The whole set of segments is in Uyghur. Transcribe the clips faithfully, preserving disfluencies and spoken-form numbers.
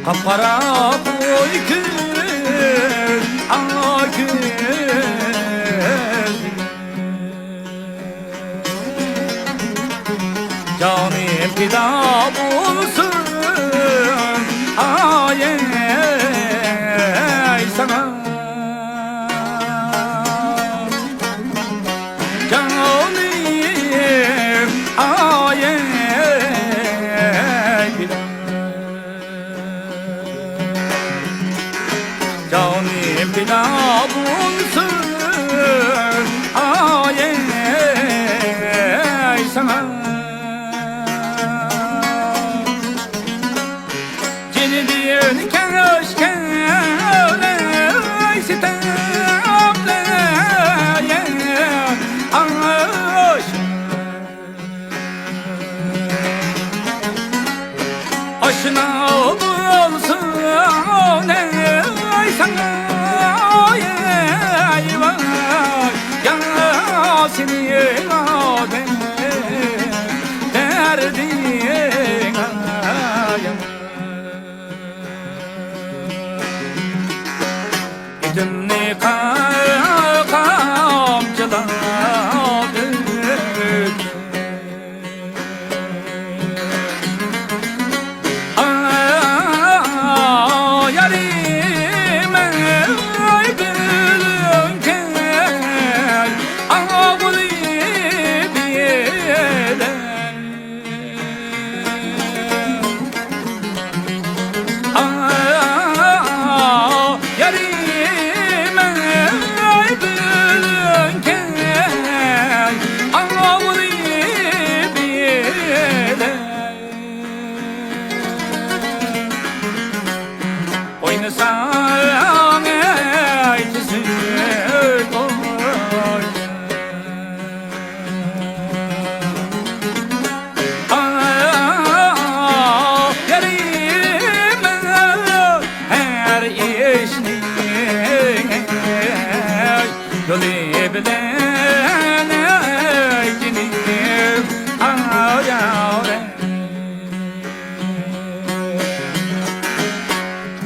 قاپقارا قوي كۈن، ئاق كۈن. جانىم پىدا بولسۇن، ئاي، ئاي، ساڭا. جانىم، ئاي، ئاي، پىدا. جانىم پىدا بولسۇن، ئاي، ئاي، ساڭا. جېنىدىن كەڭ ئۆچكەن ئەي سىتەملەر، ئاشنا بولسۇن ئەي ساڭا، ئاي، ۋاي، يا سېنى ئادەم دەردىڭ، ئاي. ئېتىمنى قا-، قامچىلاپ ئۆتۈپ. ئا، يارىم، ئاي، بۈگۈنكى ئاغلىيىپ يېدىم. ئا، يارىم، ئاي، بۈگۈنكى ئاغلىيىپ يېدىم. ئوينىساڭ ئەي تۈزۈك ئويۇن. ئا، يارىم، ھەر ئىشنى يولى بىلەن ئەيكىنى. ئا، يارىم.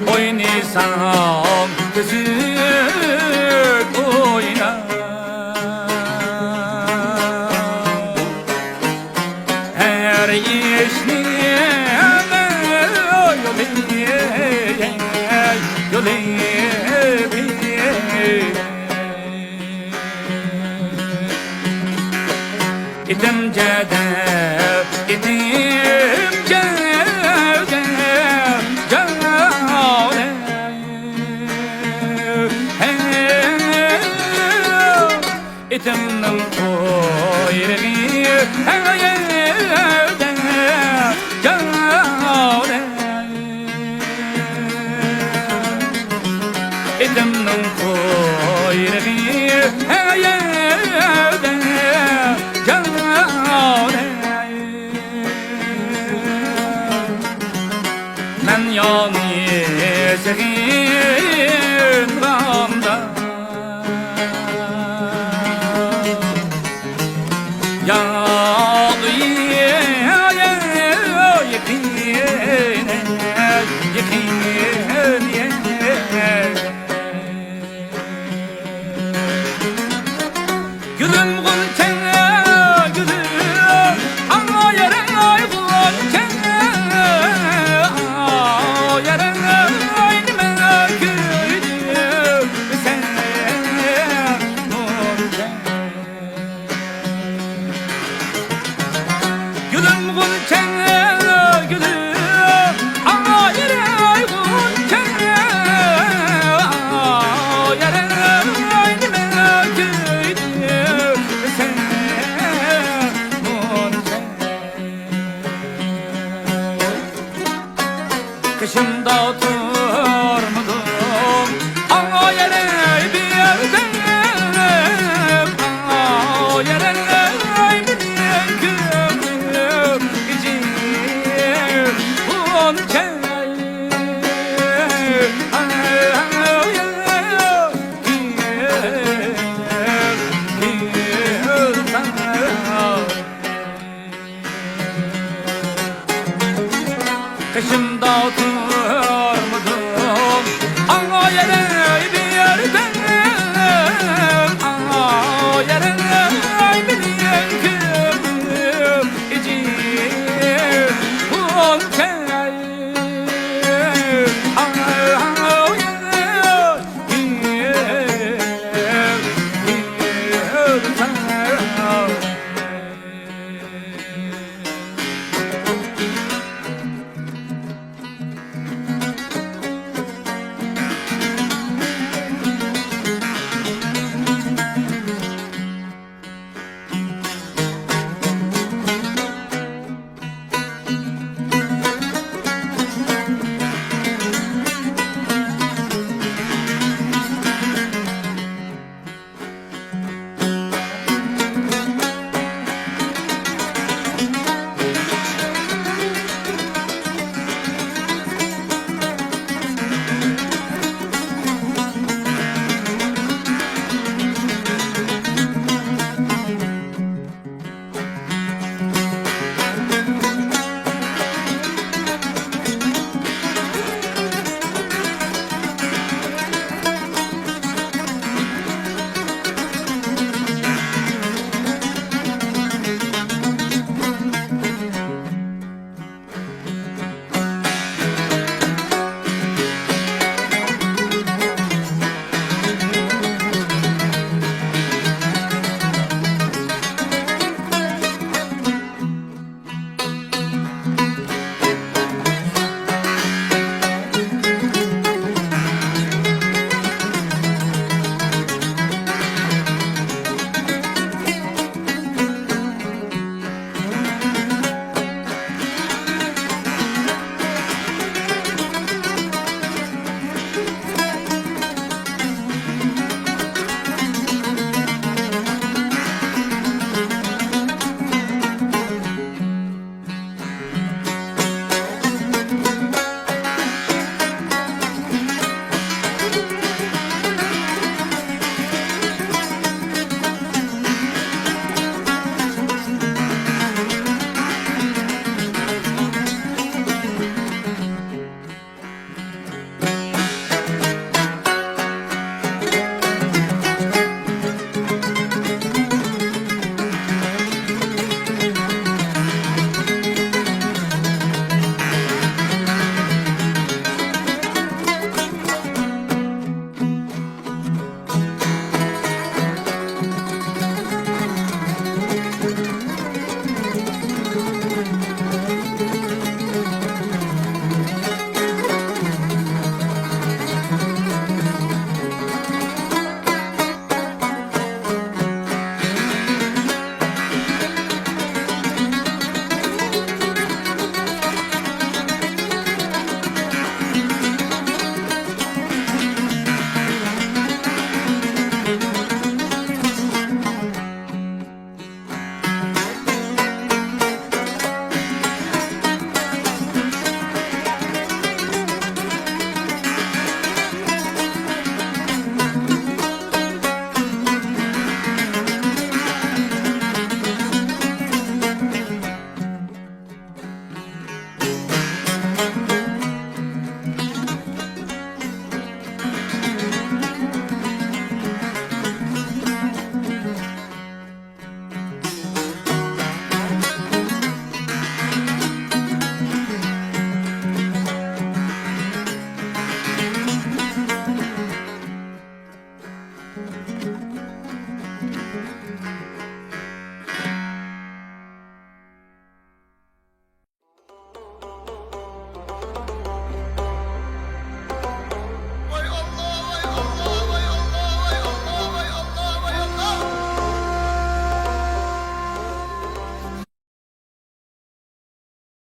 ئوينىساڭ تۈزۈك ئوينا. ھەر ئىشنى يولى، يولى. ئېتىم جەدە، ئېتىم جەدە، جەدە. ئېتىمنىڭ قۇيرۇقى ئەگەردە، جەدە. ئېتىمنىڭ قۇيرۇقى ئەگەردە، جەدە. مەن ياغنى سېغىنغاندا، ياغ يېقىن، يېقىن. گۈلۈم غۇنچە، گۈلۈم، ئاڭا يارا غۇنچە، ئاڭا يارا نېمە كۆيدۈرسەن مۇنچە. گۈلۈم غۇنچە، گۈلۈم، ئاي، ئاي، غۇنچە، ئاي، ئاي، نېمە كۆيدۈرسەن مۇنچە. قېشىمدا تۇر